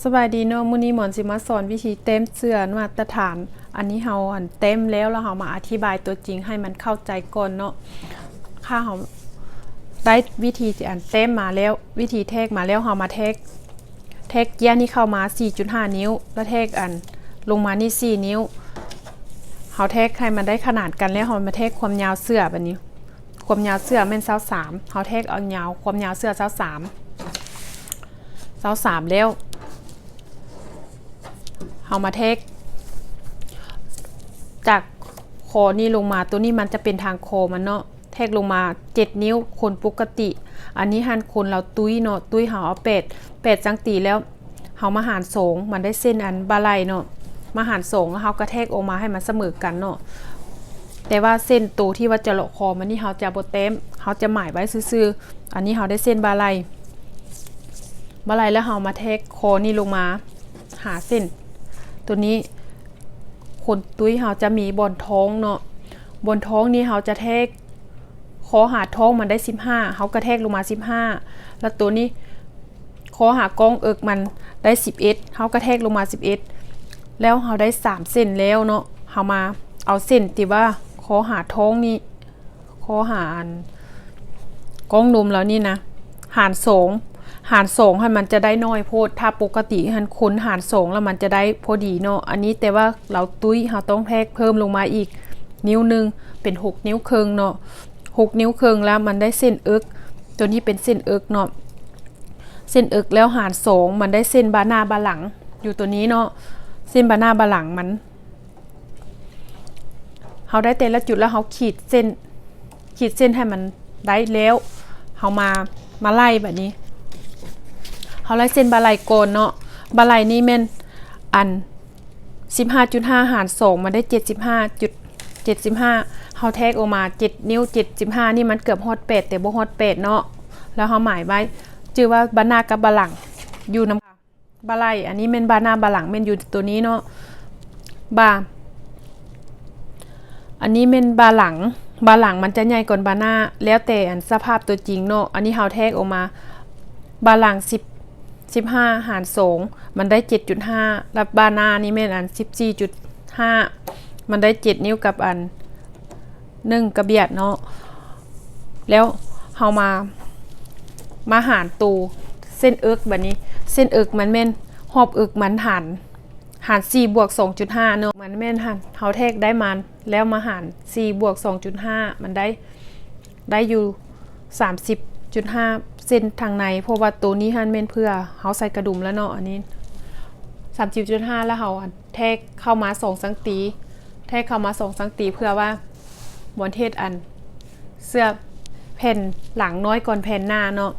ສະບາຍດີເນາະ, ມື້ນີ້ໝອນຊິມາສອນວິທີແຕ້ມເສື້ອມາດຕະຖານ. ອັນນີ້ເຮົາ ອັນ ແຕ້ມແລ້ວ ແລ້ວເຮົາມາອະທິບາຍຕົວຈິງໃຫ້ມັນເຂົ້າໃຈກ່ອນເນາະ. ຖ້າເຮົາໄດ້ວິທີ ອັນ ແຕ້ມມາແລ້ວ, ວິທີແທກມາແລ້ວ, ເຮົາມາແທກ ແທກເຈ້ຍນີ້ເຂົ້າມາສີ່ຈຸດຫ້ານິ້ວ ແລ້ວແທກ ອັນ ລົງມານີ້ສີ່ນິ້ວ. ເຮົາແທກໃຫ້ມັນໄດ້ຂະໜາດກັນແລ້ວ, ເຮົາມາແທກຄວາມຍາວເສື້ອບາດນີ້. ຄວາມຍາວເສື້ອແມ່ນຊາວສາມ, ເຮົາແທກເອົາຍາວ ຄວາມຍາວເສື້ອຊາວສາມ ຊາວສາມແລ້ວ ເຮົາມາແທກຈາກຄໍນີ້ລົງມາ, ໂຕນີ້ມັນຈະເປັນທາງຄໍມັນເນາະ, ແທກລົງມາເຈັດນິ້ວ ຄົນປົກກະຕິ. ອັນນີ້ຫັ້ນຄົນລາວຕຸ້ຍເນາະ, ຕຸ້ຍເຮົາເອົາແປດ ແປດສັງຕີແລ້ວ ເຮົາມາຫານສອງ ມັນໄດ້ເສັ້ນອັນບ່າໄຫຼ່ເນາະ, ມາຫານສອງ ແລ້ວເຮົາກະແທກອອກມາໃຫ້ມັນສະເໝີກັນເນາະ. ແຕ່ວ່າເສັ້ນໂຕທີ່ວ່າຈະເລາະຄໍມັນນີ້ ເຮົາຈະບໍ່ແຕ້ມ, ເຮົາຈະໝາຍໄວ້ຊື່ໆ. ອັນນີ້ເຮົາໄດ້ເສັ້ນບ່າໄຫຼ່ ບ່າໄຫຼ່ແລ້ວ ເຮົາມາແທກຄໍນີ້ລົງມາຫ້າເສັ້ນ. ໂຕນີ້ຄົນຕຸ້ຍເຮົາຈະມີບ່ອນທ້ອງເນາະ, ບ່ອນທ້ອງນີ້ເຮົາຈະແທກ ຂໍ້ຫາທ້ອງມັນໄດ້ສິບຫ້າ ເຮົາກະແທກລົງມາສິບຫ້າ, ແລ້ວໂຕນີ້ ຂໍ້ຫາກ້ອງເອິກມັນໄດ້ສິບເອັດ ເຮົາກະແທກລົງມາສິບເອັດ. ແລ້ວເຮົາໄດ້ສາມເສັ້ນແລ້ວເນາະ, ເຮົາມາເອົາເສັ້ນທີ່ວ່າຂໍ້ຫາທ້ອງນີ້ ຂໍ້ຫາອັນກ້ອງນົມລາວນີ້ນະ ຫານສອງ ຫານສອງຫັ້ນມັນຈະໄດ້ໜ້ອຍໂພດ. ຖ້າປົກກະຕິຫັ້ນຄົນຫານສອງແລ້ວມັນຈະໄດ້ພໍດີເນາະ. ອັນນີ້ແຕ່ວ່າລາວຕຸ້ຍ ເຮົາຕ້ອງແທກເພີ່ມລົງມາອີກນິ້ວໜຶ່ງ ເປັນຫົກນິ້ວເຄິ່ງເນາະ, ຫົກນິ້ວເຄິ່ງ ແລ້ວມັນໄດ້ເສັ້ນເອິກ, ໂຕນີ້ເປັນເສັ້ນເອິກເນາະ, ເສັ້ນເອິກແລ້ວຫານສອງ ມັນໄດ້ເສັ້ນບ່າໜ້າບ່າຫຼັງ ຢູ່ໂຕນີ້ເນາະ, ເສັ້ນບ່າໜ້າບ່າຫຼັງມັນ ເຮົາໄດ້ແຕ່ລະຈຸດແລ້ວ ເຮົາຂີດເສັ້ນ ຂີດເສັ້ນໃຫ້ມັນໄດ້ແລ້ວ ເຮົາມາ ມາໄລ່ບາດນີ້. ເຮົາໄລ່ເສັ້ນບ່າໄຫຼ່ກ່ອນເນາະ, ບ່າໄຫຼ່ນີ້ແມ່ນອັນສິບຫ້າຈຸດຫ້າຫານສອງ ມັນໄດ້ເຈັດສິບຫ້າຈຸດເຈັດສິບຫ້າ ເຮົາແທກອອກມາເຈັດນິ້ວ ເຈັດສິບຫ້ານີ້ມັນເກືອບຮອດແປດ ແຕ່ບໍ່ຮອດແປດເນາະ. ແລ້ວເຮົາໝາຍໄວ້ ຈື່ວ່າບ່າໜ້າກັບບ່າຫຼັງຢູ່ນຳ ບ່າໄຫຼ່ ອັນນີ້ແມ່ນບ່າໜ້າບ່າຫຼັງ ແມ່ນຢູ່ໂຕນີ້ເນາະ. ບ່າ ອັນນີ້ແມ່ນບ່າຫຼັງ, ບ່າຫຼັງມັນຈະໃຫຍ່ກວ່າບ່າໜ້າ ແລ້ວແຕ່ອັນສະພາບຕົວຈິງເນາະ. ອັນນີ້ເຮົາແທກອອກມາ ບ່າຫຼັງສິບ ສິບຫ້າຫານສອງ ມັນໄດ້ເຈັດຈຸດຫ້າ ແລ້ວບ່າໜ້ານີ້ແມ່ນອັນສິບສີ່ຈຸດຫ້າ ມັນໄດ້ເຈັດນິ້ວກັບອັນ ໜຶ່ງກະບຽດເນາະ. ແລ້ວເຮົາມາ ມາຫານໂຕເສັ້ນເອິກບາດນີ້, ເສັ້ນເອິກມັນແມ່ນຮອບເອິກມັນຫານ ຫານສີ່ບວກສອງຈຸດຫ້າເນາະ, ມັນແມ່ນຫັ້ນ ເຮົາແທກໄດ້ມາ ແລ້ວມາຫານສີ່ບວກສອງຈຸດຫ້າ ມັນໄດ້ ໄດ້ຢູ່ສາມສິບຈຸດຫ້າເຊັນທາງໃນ, ເພາະວ່າໂຕນີ້ຫັ້ນແມ່ນເພື່ອເຮົາໃສ່ກະດຸມແລ້ວເນາະ. ອັນນີ້ສາມສິບຈຸດຫ້າ ແລ້ວເຮົາອັນ ແທກເຂົ້າມາສອງສັງຕີ, ແທກເຂົ້າມາສອງສັງຕີ ເພື່ອວ່າບ່ອນເຮັດອັນເສື້ອແຜ່ນຫຼັງນ້ອຍກ່ອນແຜ່ນໜ້າເນາະ.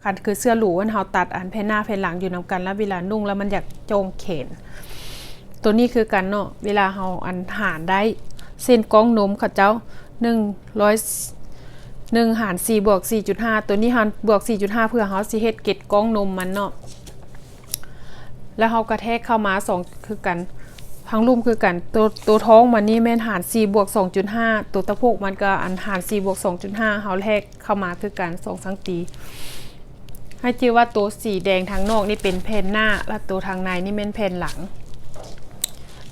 ຄັນຄືເສື້ອຫຼູອັນ ເຮົາຕັດອັນແຜ່ນໜ້າແຜ່ນຫຼັງຢູ່ນຳກັນ ແລ້ວເວລານຸ່ງແລ້ວມັນຢາກຈ່ອງແຂນ. ໂຕນີ້ຄືກັນເນາະ, ເວລາເຮົາອັນຫານໄດ້ເສັ້ນກ້ອງນົມເຂົາເຈົ້າ ໜຶ່ງຮ້ອຍ ໜຶ່ງຫານສີ່ບວກສີ່ຈຸດຫ້າ, ໂຕນີ້ເຮົາບວກສີ່ຈຸດຫ້າ ເພື່ອເຮົາຊິເຮັດເກັດກ້ອງນົມມັນເນາະ. ແລ້ວເຮົາກະແທກເຂົ້າມາສອງຄືກັນ, ທາງລຸ່ມຄືກັນ. ໂຕ ໂຕທ້ອງມັນນີ້ແມ່ນຫານສີ່ບວກສອງຈຸດຫ້າ, ໂຕຕະໂພກມັນກະອັນຫານສີ່ບວກສອງຈຸດຫ້າ ເຮົາແທກເຂົ້າມາຄືກັນສອງສັງຕີ. ໃຫ້ຈື່ວ່າໂຕສີແດງທາງນອກນີ້ເປັນແຜ່ນໜ້າ ແລະ ໂຕທາງໃນນີ້ແມ່ນແຜ່ນຫຼັງ.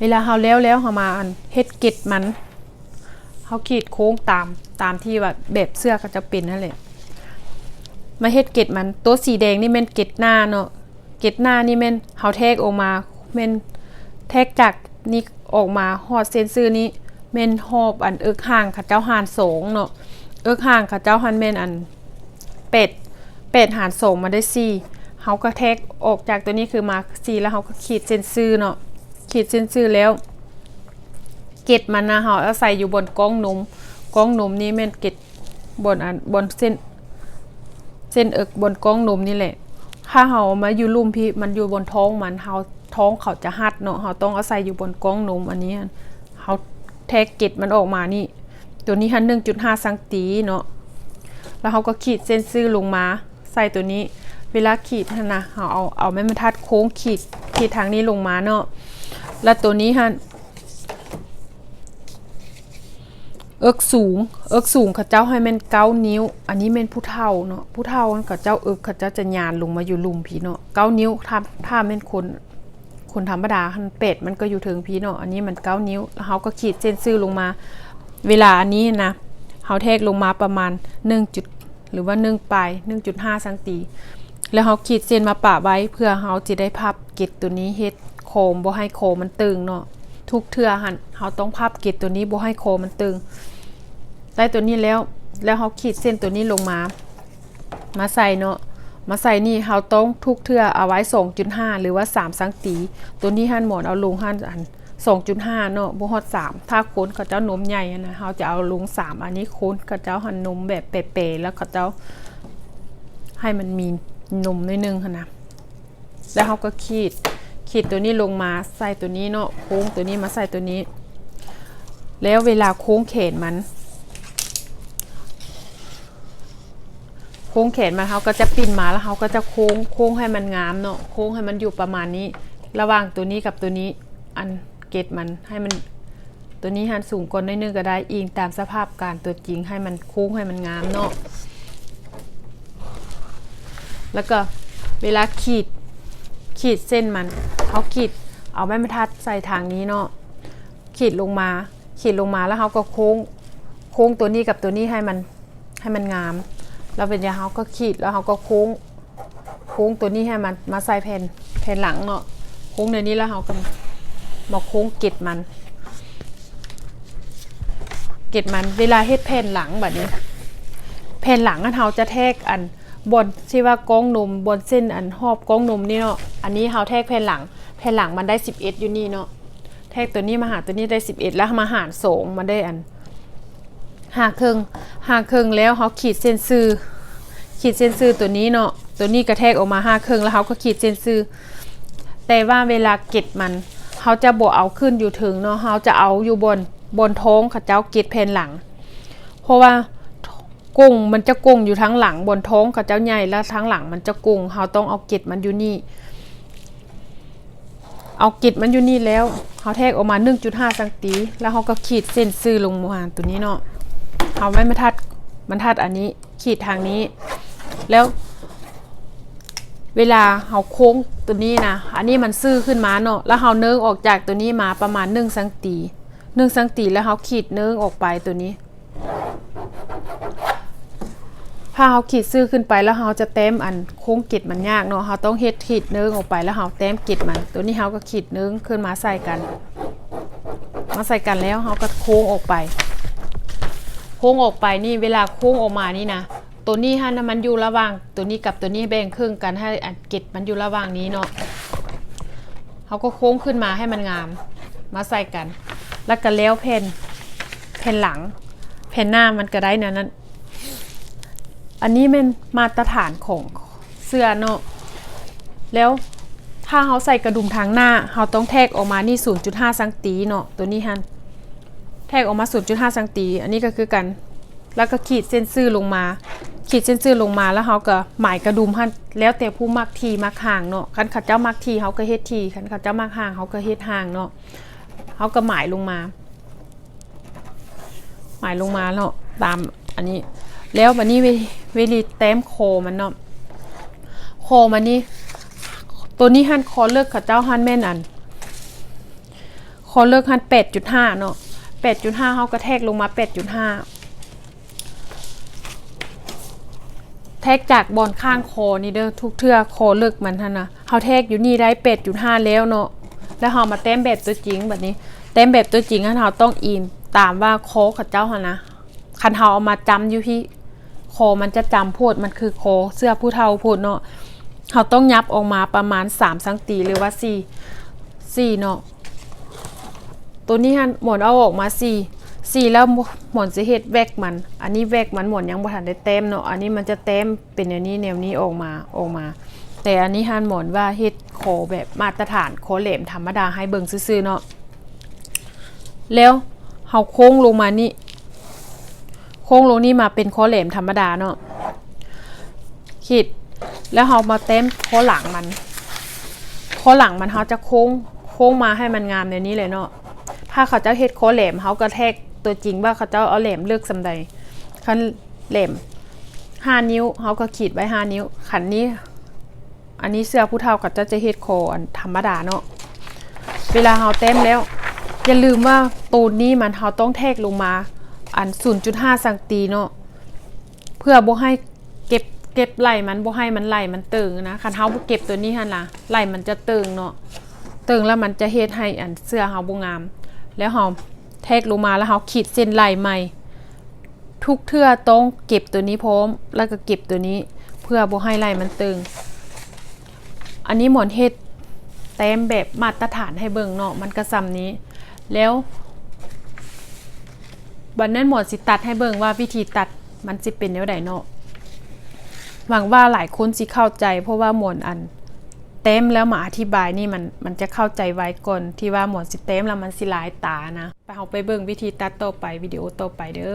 ເວລາເຮົາແລ້ວແລ້ວ ເຮົາມາອັນເຮັດເກັດມັນ, ເຮົາຂີດໂຄ້ງຕາມ ຕາມທີ່ວ່າແບບເສື້ອເຂົາເຈົ້າເປັນຫັ້ນແຫຼະ. ມາເຮັດເກັດມັນ, ໂຕສີແດງນີ້ແມ່ນເກັດໜ້າເນາະ. ເກັດໜ້ານີ້ແມ່ນເຮົາແທກອອກມາ ແມ່ນແທກຈາກນີ້ອອກມາຮອດເສັ້ນຊື່ນີ້ ແມ່ນຮອບອັນເອິກຫາງເຂົາເຈົ້າຫານສອງເນາະ. ເອິກຫາງເຂົາເຈົ້າຫັ້ນແມ່ນອັນແປດ ແປດຫານສອງມາໄດ້ສີ່, ເຮົາກະແທກອອກຈາກໂຕນີ້ຄືມາສີ່ ແລ້ວເຮົາກະຂີດເສັ້ນຊື່ເນາະ. ຂີດເສັ້ນຊື່ແລ້ວ ເກັດມັນນະ ເຮົາອາໄສຢູ່ບ່ອນກ້ອງນົມ, ກ້ອງນົມນີ້ແມ່ນເກັດ ບ່ອນອັນ ບ່ອນເສັ້ນ ເສັ້ນເອິກ ບ່ອນກ້ອງນົມນີ້ແຫຼະ. ຖ້າເຮົາເອົາມາຢູ່ລຸ່ມພີ້ ມັນຢູ່ບ່ອນທ້ອງມັນ ເຮົາ ທ້ອງເຂົາຈະຮັດເນາະ, ເຮົາຕ້ອງອາໄສຢູ່ບ່ອນກ້ອງນົມ. ອັນນີ້ເຮົາແທກເກັດມັນອອກມານີ້ ໂຕນີ້ຫັ້ນໜຶ່ງຈຸດຫ້າຊັງຕີເນາະ, ແລ້ວເຮົາກະຂີດເສັ້ນຊື່ລົງມາໃສ່ໂຕນີ້. ເວລາຂີດຫັ້ນນະ ເຮົາເອົາ ເອົາໄມ້ບັນທັດໂຄ້ງຂີດ ຂີດທາງນີ້ລົງມາເນາະ, ແລ້ວໂຕນີ້ຫັ້ນ ເອິກສູງ ເອິກສູງເຂົາເຈົ້າໃຫ້ແມ່ນເກົ້ານິ້ວ. ອັນນີ້ແມ່ນຜູ້ເຖົ້າເນາະ, ຜູ້ເຖົ້າເຂົາເຈົ້າເອິກເຂົາເຈົ້າຈະຍານລົງມາຢູ່ລຸ່ມພີ້ເນາະ ເກົ້ານິ້ວ. ຖ້າ ຖ້າແມ່ນຄົນ ຄົນທຳມະດາຫັ້ນ ແປດມັນກໍຢູ່ເທິງພີ້ເນາະ, ອັນນີ້ມັນເກົ້ານິ້ວ. ແລ້ວເຮົາກໍຂີດເສັ້ນຊື່ລົງມາ ເວລາອັນນີ້ນະ ເຮົາແທກລົງມາປະມານໜຶ່ງຈຸດ ຫຼືວ່າໜຶ່ງປາຍ ໜຶ່ງຈຸດຫ້າຊັງຕີ ແລ້ວເຮົາຂີດເສັ້ນມາປະໄວ້ ເພື່ອເຮົາຈະໄດ້ພັບເກັດໂຕນີ້ ເຮັດຄໍ ບໍ່ໃຫ້ຄໍມັນຕຶງເນາະ. ທຸກເທື່ອຫັ້ນເຮົາຕ້ອງພັບເກັດໂຕນີ້ ບໍ່ໃຫ້ຄໍມັນຕຶງ. ໄດ້ໂຕນີ້ແລ້ວ ແລ້ວເຮົາຂີດເສັ້ນໂຕນີ້ລົງມາ ມາໃສ່ເນາະ, ມາໃສ່ນີ້ເຮົາຕ້ອງທຸກເທື່ອເອົາໄວ້ສອງຈຸດຫ້າ ຫຼືວ່າສາມຊັງຕີ. ໂຕນີ້ຫັ້ນໝອນເອົາລົງຫັ້ນ ອັນ ສອງຈຸດຫ້າເນາະ ບໍ່ຮອດສາມ. ຖ້າຄົນເຂົາເຈົ້ານົມໃຫຍ່ຫັ້ນນະ ເຮົາຈະເອົາລົງສາມ. ອັນນີ້ຄົນເຂົາເຈົ້າຫັ້ນນົມແບບແປໆ ແລ້ວເຂົາເຈົ້າໃຫ້ມັນມີນົມໜ້ອຍໜຶ່ງຫັ້ນນະ. ແລ້ວເຮົາກໍຂີດ ຂີດໂຕນີ້ລົງມາໃສ່ໂຕນີ້ເນາະ, ໂຄ້ງໂຕນີ້ມາໃສ່ໂຕນີ້. ແລ້ວເວລາໂຄ້ງແຂນມັນ ໂຄ້ງແຂນມັນ ເຮົາກໍຈະປິ່ນມາ ແລ້ວເຮົາກໍຈະໂຄ້ງ ໂຄ້ງໃຫ້ມັນງາມເນາະ, ໂຄ້ງໃຫ້ມັນຢູ່ປະມານນີ້ ລະຫວ່າງໂຕນີ້ກັບໂຕນີ້. ອັນເກັດມັນໃຫ້ມັນ ໂຕນີ້ຫັ້ນສູງກວ່າໜ້ອຍໜຶ່ງກໍໄດ້ ອີງຕາມສະພາບການຕົວຈິງ ໃຫ້ມັນໂຄ້ງໃຫ້ມັນງາມເນາະ. ແລ້ວກໍເວລາຂີດ ຂີດເສັ້ນມັນ ເຮົາຂີດເອົາໄມ້ບັນທັດໃສ່ທາງນີ້ເນາະ, ຂີດລົງມາ ຂີດລົງມາ ແລ້ວເຮົາກໍໂຄ້ງ ໂຄ້ງໂຕນີ້ກັບໂຕນີ້ໃຫ້ມັນ ໃຫ້ມັນງາມ. ແລ້ວເປັນຫຍັງເຮົາກໍຂີດ ແລ້ວເຮົາກໍໂຄ້ງ ໂຄ້ງໂຕນີ້ໃຫ້ມັນມາໃສ່ແຜ່ນ ແຜ່ນຫຼັງເນາະ, ໂຄ້ງແນວນີ້ ແລ້ວເຮົາກໍມາໂຄ້ງເກັດມັນ ເກັດມັນ. ເວລາເຮັດແຜ່ນຫຼັງບັດນີ້ ແຜ່ນຫຼັງຫັ້ນເຮົາຈະແທກອັນບ່ອນທີ່ວ່າກ້ອງນົມ ບ່ອນເສັ້ນອັນຮອບກ້ອງນົມນີ້ເນາະ, ອັນນີ້ເຮົາແທກແຜ່ນຫຼັງ ແຜ່ນຫຼັງມັນໄດ້ສິບເອັດຢູ່ນີ້ເນາະ. ແທກໂຕນີ້ມາຫາໂຕນີ້ໄດ້ສິບເອັດ ແລ້ວມາຫານສອງ ມັນໄດ້ອັນຫ້າເຄິ່ງ ຫ້າເຄິ່ງ. ແລ້ວເຮົາຂີດເສັ້ນຊື່ ຂີດເສັ້ນຊື່ໂຕນີ້ເນາະ, ໂຕນີ້ກະແທກອອກມາຫ້າເຄິ່ງ ແລ້ວເຮົາກໍຂີດເສັ້ນຊື່. ແຕ່ວ່າເວລາເກັດມັນ ເຮົາຈະບໍ່ເອົາຂຶ້ນຢູ່ເທິງເນາະ, ເຮົາຈະເອົາຢູ່ບ່ອນ ບ່ອນທ້ອງເຂົາເຈົ້າເກັດແຜ່ນຫຼັງ ເພາະວ່າ ກົງ ມັນຈະກົງຢູ່ທາງຫຼັງ ບ່ອນທ້ອງເຂົາເຈົ້າໃຫຍ່ ແລ້ວທາງຫຼັງມັນຈະກົງ. ເຮົາຕ້ອງເອົາເກັດມັນຢູ່ນີ້ ເອົາເກັດມັນຢູ່ນີ້ ແລ້ວເຮົາແທກອອກມາໜຶ່ງຈຸດຫ້າຊັງຕີ ແລ້ວເຮົາກໍຂີດເສັ້ນຊື່ລົງມາໂຕນີ້ເນາະ. ເຮົາໄວ້ບັນທັດ ບັນທັດອັນນີ້ ຂີດທາງນີ້ ແລ້ວເວລາເຮົາໂຄ້ງໂຕນີ້ນະ ອັນນີ້ມັນຊື່ຂຶ້ນມາເນາະ, ແລ້ວເຮົາເນີອອກຈາກໂຕນີ້ມາປະມານໜຶ່ງຊັງຕີ ໜຶ່ງຊັງຕີ ແລ້ວເຮົາຂີດເນີອອກໄປໂຕນີ້. ຖ້າເຮົາຂີດຊື່ຂຶ້ນໄປ ແລ້ວເຮົາຈະແຕ້ມອັນໂຄ້ງເກັດມັນຍາກເນາະ, ເຮົາຕ້ອງເຮັດຂີດເນີອອກໄປ ແລ້ວເຮົາແຕ້ມເກັດມັນ. ໂຕນີ້ເຮົາກໍຂີດເນີຂຶ້ນມາໃສ່ກັນ ມາໃສ່ກັນ ແລ້ວເຮົາກໍໂຄ້ງອອກໄປ ໂຄ້ງອອກໄປນີ້ ເວລາໂຄ້ງອອກມານີ້ນະ ໂຕນີ້ຫັ້ນນະ ມັນຢູ່ລະຫວ່າງໂຕນີ້ກັບໂຕນີ້ ແບ່ງເຄິ່ງກັນ ໃຫ້ອັນເກັດມັນຢູ່ລະຫວ່າງນີ້ເນາະ. ເຮົາກໍໂຄ້ງຂຶ້ນມາໃຫ້ມັນງາມ ມາໃສ່ກັນ ແລ້ວກໍແລ້ວແຜ່ນ ແຜ່ນຫຼັງ ແຜ່ນໜ້າມັນກໍໄດ້ແນວນັ້ນ. ອັນນີ້ແມ່ນມາດຕະຖານຂອງເສື້ອເນາະ. ແລ້ວຖ້າເຮົາໃສ່ກະດຸມທາງໜ້າ ເຮົາຕ້ອງແທກອອກມານີ້ ສູນຈຸດຫ້າຊັງຕີເນາະ, ໂຕນີ້ຫັ້ນ ແທກອອກມາສູນຈຸດຫ້າຊັງຕີ ອັນນີ້ກໍຄືກັນ. ແລ້ວກໍຂີດເສັ້ນຊື່ລົງມາ ຂີດເສັ້ນຊື່ລົງມາ ແລ້ວເຮົາກໍໝາຍກະດຸມຫັ້ນ ແລ້ວແຕ່ຜູ້ມັກຖີ່ມັກຫ່າງເນາະ. ຄັນເຂົາເຈົ້າມັກຖີ່ ເຮົາກໍເຮັດຖີ່, ຄັນເຂົາເຈົ້າມັກຫ່າງ ເຮົາກໍເຮັດຫ່າງເນາະ. ເຮົາກໍໝາຍລົງມາ ໝາຍລົງມາເນາະ ຕາມອັນນີ້. ແລ້ວບັດນີ້ເວ ເວລີແຕ້ມຄໍມັນເນາະ, ຄໍມັນນີ້ ໂຕນີ້ຫັ້ນ ຄໍເລິກເຂົາເຈົ້າຫັ້ນແມ່ນອັນ ຄໍເລິກຫັ້ນແປດຈຸດຫ້າເນາະ, ແປດຈຸດຫ້າ ເຮົາກໍແທກລົງມາແປດຈຸດຫ້າ ແທກຈາກບ່ອນຂ້າງຄໍນີ້ເດີ. ທຸກເທື່ອຄໍເລິກມັນຫັ້ນນະ ເຮົາແທກຢູ່ນີ້ໄດ້ແປດຈຸດຫ້າແລ້ວເນາະ, ແລ້ວເຮົາມາແຕ້ມແບບຕົວຈິງ. ບັດນີ້ແຕ້ມແບບຕົວຈິງຫັ້ນ ເຮົາຕ້ອງອີງຕາມວ່າຄໍເຂົາເຈົ້າຫັ້ນນະ ຄັນເຮົາເອົາມາຈ້ຳຢູ່ພີ້ ຄໍມັນຈະຈ້ຳໂພດ, ມັນຄືຄໍເສື້ອຜູ້ເຖົ້າໂພດເນາະ. ເຮົາຕ້ອງຫຍັບອອກມາປະມານສາມຊັງຕີ ຫຼືວ່າສີ່ ສີ່ເນາະ. ໂຕນີ້ຫັ້ນໝອນເອົາອອກມາສີ່ ສີ່ ແລ້ວໝອນຈະເຮັດແວັກມັນ. ອັນນີ້ແວັກມັນ ໝອນຍັງບໍ່ທັນໄດ້ແຕ້ມເນາະ, ອັນນີ້ມັນຈະແຕ້ມເປັນແນວນີ້ ແນວນີ້ອອກມາ ອອກມາ. ແຕ່ອັນນີ້ຫັ້ນໝອນວ່າເຮັດຄໍແບບມາດຕະຖານ ຄໍແຫຼມທຳມະດາໃຫ້ເບິ່ງຊື່ໆເນາະ. ແລ້ວເຮົາໂຄ້ງລົງມານີ້ ໂຄ້ງລົງນີ້ມາເປັນຄໍແຫຼມທຳມະດາເນາະ ຂີດ ແລ້ວເຮົາມາແຕ້ມຄໍຫຼັງມັນ. ຄໍຫຼັງມັນເຮົາຈະໂຄ້ງ ໂຄ້ງມາໃຫ້ມັນງາມແນວນີ້ເລີຍເນາະ. ຖ້າເຂົາເຈົ້າເຮັດຄໍແຫຼມ ເຮົາກໍແທກ ຕົວຈິງວ່າເຂົາເຈົ້າເອົາແຫຼມເລິກສ່ຳໃດ. ຄັນແຫຼມຫ້ານິ້ວ ເຮົາກໍຂີດໄວ້ຫ້ານິ້ວ. ຄັນນີ້ ອັນນີ້ເສື້ອຜູ້ເຖົ້າເຂົາເຈົ້າຈະເຮັດຄໍອັນທຳມະດາເນາະ. ເວລາເຮົາແຕ້ມແລ້ວ ຢ່າລືມວ່າໂຕນນີ້ມັນ ເຮົາຕ້ອງແທກລົງມາອັນສູນຈຸດຫ້າຊັງຕີເນາະ ເພື່ອບໍ່ໃຫ້ເກັບ ເກັບໄຫຼ່ມັນ ບໍ່ໃຫ້ມັນໄຫຼ່ມັນເຕີງນະ. ຄັນເຮົາບໍ່ເກັບໂຕນີ້ຫັ້ນນະ ໄຫຼ່ມັນຈະເຕີງເນາະ ເຕີງແລ້ວມັນຈະເຮັດໃຫ້ອັນເສື້ອເຮົາບໍ່ງາມ. ແລ້ວເຮົາແທກລົງມາ ແລ້ວເຮົາຂີດເສັ້ນໄລ່ໃໝ່. ທຸກເທື່ອຕ້ອງເກັບໂຕນີ້ພ້ອມ ແລ້ວກໍເກັບໂຕນີ້ ເພື່ອບໍ່ໃຫ້ໄລ່ມັນເຕີງ. ອັນນີ້ໝອນເຮັດແຕ້ມແບບມາດຕະຖານໃຫ້ເບິ່ງເນາະ ມັນກໍສ່ຳນີ້. ແລ້ວບັດນັ້ນໝອນຊິຕັດໃຫ້ເບິ່ງວ່າວິທີຕັດມັນຊິເປັນແນວໃດເນາະ. ຫວັງວ່າຫຼາຍຄົນຊິເຂົ້າໃຈ ເພາະວ່າໝອນອັນແຕ້ມແລ້ວມາອະທິບາຍນີ້ ມັນ ມັນຈະເຂົ້າໃຈໄວກ່ອນທີ່ວ່າໝອນຊິແຕ້ມແລ້ວມັນຊິລາຍຕານະ. ໄປ ເຮົາໄປເບິ່ງວິທີຕັດຕໍ່ໄປ ວິດີໂອຕໍ່ໄປເດີ້.